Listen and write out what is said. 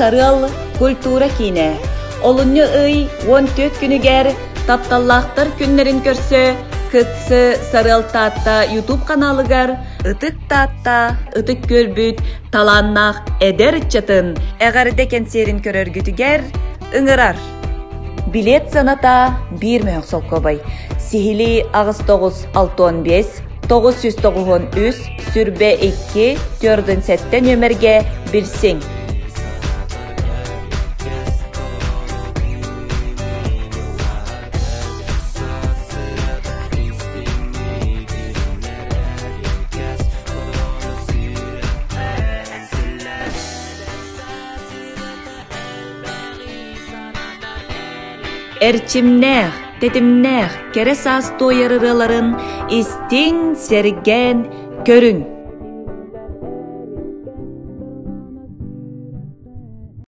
Сарыал культура киинэ олунньу ый 14 күнүгэр тапталлаахтар күннэрин көрсө КЦ Сарыал Таатта YouTube каналыгар Ытык Таатта Ытык Күөлбүт талааннаах эдэр ыччатын эҕэрдэ кэнсиэрин көрөргүтүгэр ыҥырар. Билет сыаната биир мөһөх солкуобай. Сиһилии 89 65 993 сүрбэ 2 47 нүөмэргэ билсиҥ. Эрчимнээх, тэтимнээх, кэрэ саас туойар ырыаларын истиҥ, сэргээн көрүҥ.